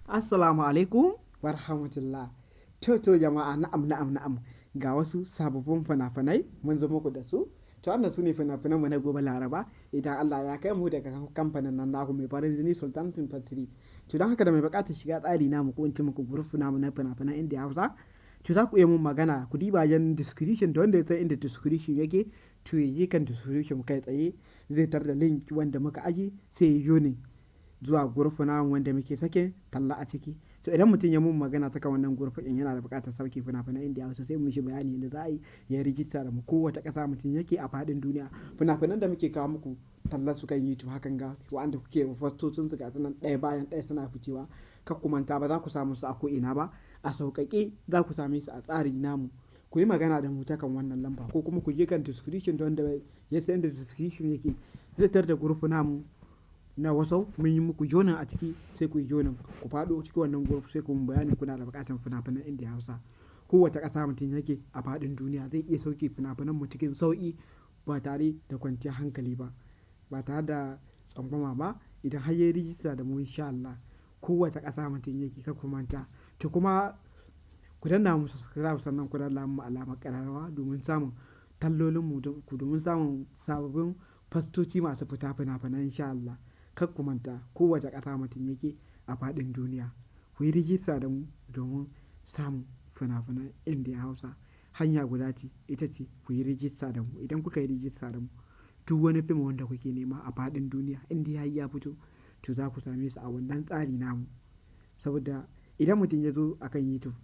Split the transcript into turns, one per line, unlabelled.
Assalamu alaikum wa rahmatullah. To jama'a, na'am, na'am, na'am, ga wasu sababbin fina-finai mun zo muku da su. To, wannan su ne fina-finan mu na gobe Laraba idan Allah ya kai mu, daga kamfanin nan naku mai farin jini, Sultan Film Factory. To, don haka da mai buƙatar shiga tsari namu, ko in ce muku group namu na fina-finan Indiya Hausa, to za ku iya mun magana. Ku diba yan description, da wanda ya san inda description yake, to ya je kan description kai tsaye, zai tar da link wanda muka aje, sai ya join zuwa group namu wanda muke sake talla a ciki. To, idan mutum ya mun magana ta kan wannan group din, yana da buƙatar sauke fina-finan Indiya Hausa, sai mu mishi bayani yadda za a yi ya rijista da mu. Kowace ƙasa mutum yake a faɗin duniya, fina-finan da muke kawo muku tallar su kan YouTube hakan ga, wa'anda kuke fastocin su, ga nan ɗaya bayan ɗaya suna ficewa. Kar ku manta, ba za ku samu su a ko ina ba, a sauƙaƙe za ku same su a tsari namu. Ku yi magana da mu ta kan wannan lamba, ko kuma ku je kan description, da wanda ya san inda description yake zai tar da group namu na WhatsApp. Mun yi muku joining a ciki, sai ku yi joining ku faɗo cikin wannan group, sai ku mun bayani kuna da buƙatar fina-finan Indiya Hausa. Kowace ƙasa mutum yake a faɗin duniya, zai iya sauke fina-finan mu cikin sauƙi, ba tare da kwanciyar hankali ba, ba tare da tsangwama ba, idan har yayi rijista da mu, insha Allah. Kowace ƙasa mutum yake, kar ku manta. To, kuma ku danna mu subscribe, sannan ku danna mu alamar ƙararrawa domin samun tallolin mu, domin samun sababbin fastoci masu fita fina-finan, insha Allah. Kar ku manta, kowace ƙasa mutum yake a faɗin duniya, ku yi rijista da mu domin samun fina-finan Indiya Hausa. Hanya guda ce, ita ce ku yi rijista da mu. Idan kuka yi rijista da mu, duk wani fim wanda kuke nema a faɗin duniya, in dai ya fito, to za ku same su a wannan tsari namu. Saboda idan mutum ya zo akan YouTube